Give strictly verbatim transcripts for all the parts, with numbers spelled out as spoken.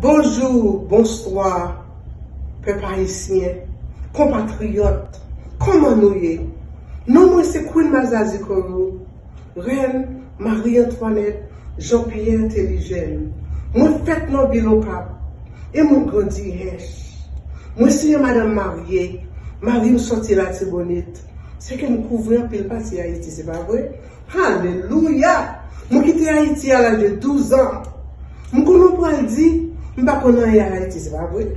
Bonjou, bonswa, pèp ayisyen, konpatriyòt, kòman nou ye? Non mwen se Queen Mazazi Koro, Rèn Marie Antoinette Jean Pierre Théligène. Mwen fèt nan vil Okap e mwen grandi Hèch. Mwen se yon madanm marye, mari m sòti Latibonit. Se ke m kouvri anpil pati Ayiti, se pa vre? Alelouya! Mwen kite Ayiti a laj de douz an. M konnen w pral di, m pa konn anyen a Ayiti, se pa vre?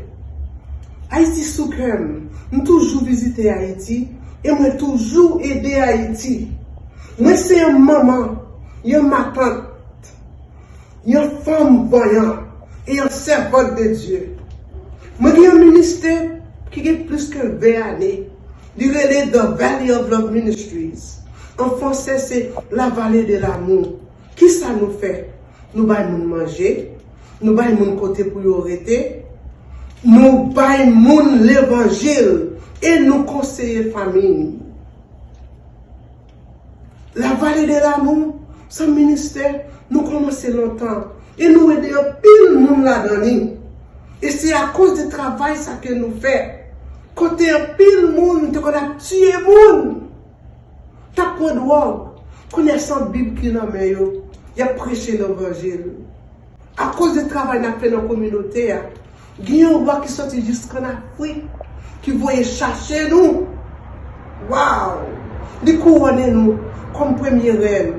Ayiti sou kè m. M toujou vizite Ayiti e mwen toujou ede Ayiti. Mwen se yon manman, yon matant, yon fanm vanyan e yon sèvant de Dye. Mwen gen yon ministè ki gen plis ke ven ane. Li rele The Valley of Love Ministries. An fransè, se La Vallée de l'Amour. Kisa nou fè? Nou bay moun manje, nou bay moun kote pou yo rete, nou bay moun levanjil e nou konseye fanmi. La Vallée de l'Amour, se yon ministè nou kòmanse lontan e nou ede anpil moun ladan li. E se akoz de travay sa ke nou fè, kote anpil moun te konn ap tiye moun, t ap pran dwòg, kounye a se yon Bib ki nan men yo, y ap preche levanjil. Akoz de travay n ap fè nan kominote a, gen yon wa ki sòti jiskann Afrik ki voye chache nou. Waw! Li kouwone nou kòm premye rèn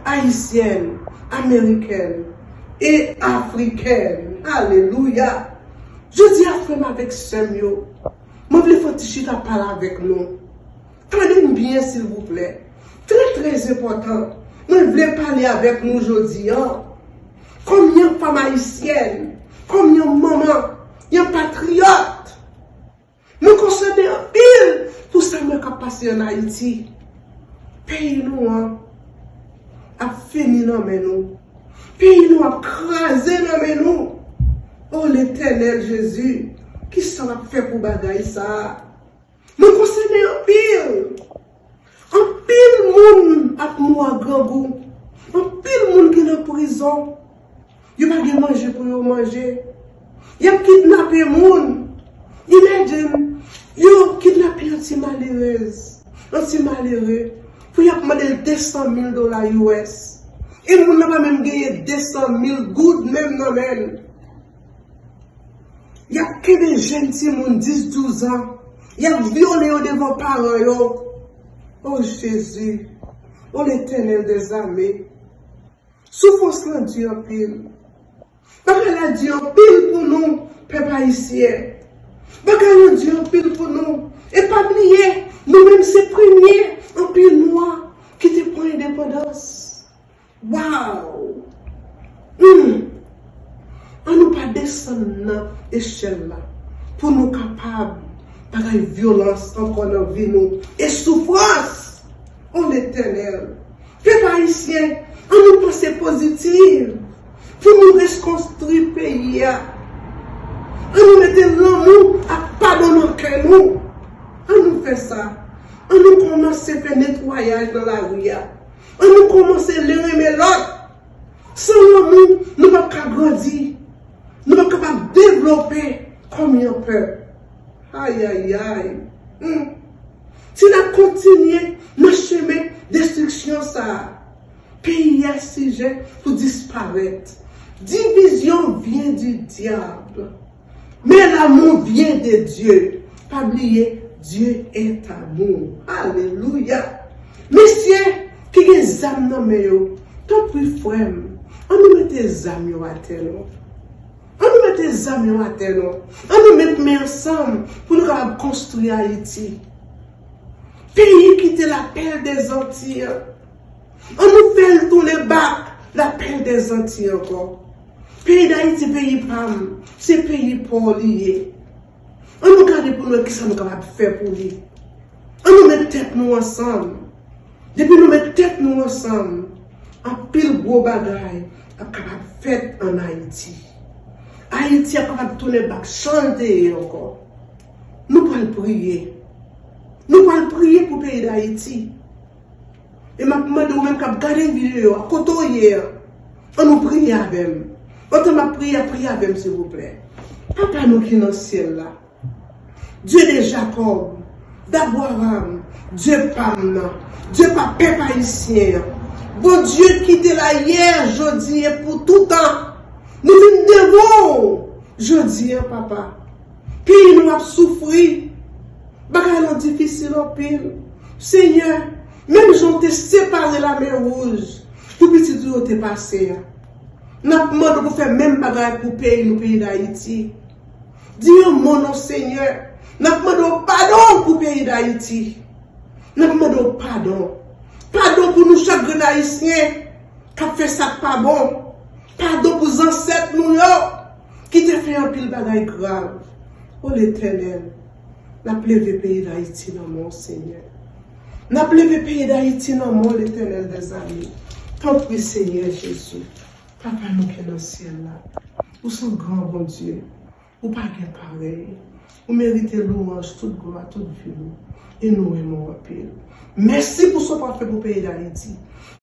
ayisyèn, amerikèn e afrikèn. Alelouya! Jodi a, frè m avèk sè m yo, mwen vle fè yon ti chita pale avèk nou. Tande m byen, silvouplè. Trè, trè enpòtan. Mwen vle pale avèk nou jodi a. Kòm yon fanm ayisyèn, kòm yon manman, yon patriyòt, mwen konsène anpil pou sa m wè k ap pase ann Ayiti. Peyi nou an ap fini nan men nou. Peyi nou ap kraze nan men nou. O Letènèl Jezi, kisa w ap fè pou bagay sa a? Mwen konsène anpil. Anpil moun ap mouri ak grangou. Anpil moun ki nan prizon. Yo pa gen manje pou yo manje. Y ap kidnape moun. Imagine, yo kidnape yon ti malerèz, yon ti malere, pou y ap mande l de san mil dola U S. E moun nan pa menm genyen de san mil goud menm nan men l. Y ap kenbe jèn timoun dis, douz an. Y ap vyole yo devan paran yo. O Jezi, o Letènèl dèzame, soufrans lan di anpil. Bagay la di anpil pou nou, pèp ayisyen. Bagay la di anpil pou nou. E pa bliye, nou menm se premye anpil nwa ki te pran endepandans. Waw! Hmm. An nou pa desann nan echèl la pou nou kapab pa bay vyolans ankò nan vi nou e soufrans. O Letènèl, pèp ayisyen, an nou panse pozitiv pou nou rekonstwi peyi a. An nou mete lanmou ak padon nan kè nou. An nou fè sa. An nou kòmanse fè netwayaj nan lari a. An nou kòmanse le renmen lòt. San lanmou, nou p ap ka grandi. Nou p ap kapab devlope kòm yon pèp. Ayayay. Hmm. Si n ap kontinye nan chemen destriksyon sa a, peyi a sijè pou disparèt. Divizyon vyen di dyab. Men l'amour vient de Dieu. Pa bliye, Dieu est amour. Alelouya. Mesye ki gen zam nan men yo, tanpri frè m, an nou mete zam yo atè non. An nou mete zam yo atè non. An nou met men ansanm pou nou kapab konstwi Ayiti. Peyi ki te lapèl dèzanti an. An nou fè l tounen bak lapèl dèzanti ankò. Peyi Dayiti, peyi pa m, se peyi pa w li ye. An nou gade pou nou wè kisa nou kapab fè pou li. An nou met tèt nou ansanm. Depi nou met tèt nou ansanm, anpil gwo bagay ap kapab fèt ann Ayiti. Ayiti ap kapab tounen bak jan l te ye ankò. Nou pral priye. Nou pral priye pou peyi Dayiti. E m ap mande ou menm k ap gade videyo a, kote w ye a, an nou priye avè m. Pandan m ap priye, priye avè m, silvouplè. Papa nou ki nan syèl la, Dye de Jakòb, d'Abraram, Dye pa m nan, Dye pa pèp ayisyen an. Bondye ki te la yè, jodi e pou toutan. Nou vin devan w jodi a, papa. Peyi nou ap soufri. Bagay lan difisil anpil. Senyè, menm jan w te separe Lamè Wouj pou pitit ou yo te pase a, n ap mande w pou fè menm bagay pou peyi nou, peyi Dayiti. Di yon mo non, Senyè. N ap mande w padon pou peyi Dayiti. N ap mande w padon. Padon pou nou chak grenn Ayisyen k ap fè sa k pa bon. Padon pou zansèt nou yo ki te fè anpil bagay grav. O Letènèl, n ap leve peyi Dayiti nan men w, Senyè. N ap leve peyi Dayiti nan men w, Letènèl dèzame. Tanpri, Senyè Jezi, Papa nou ki nan syèl la, ou se yon gran Bondye. Ou pa gen parèy. Ou merite lwanj, tout glwa, tout vini. E nou renmen w anpil. Mèsi pou sa w pral fè pou peyi Dayiti.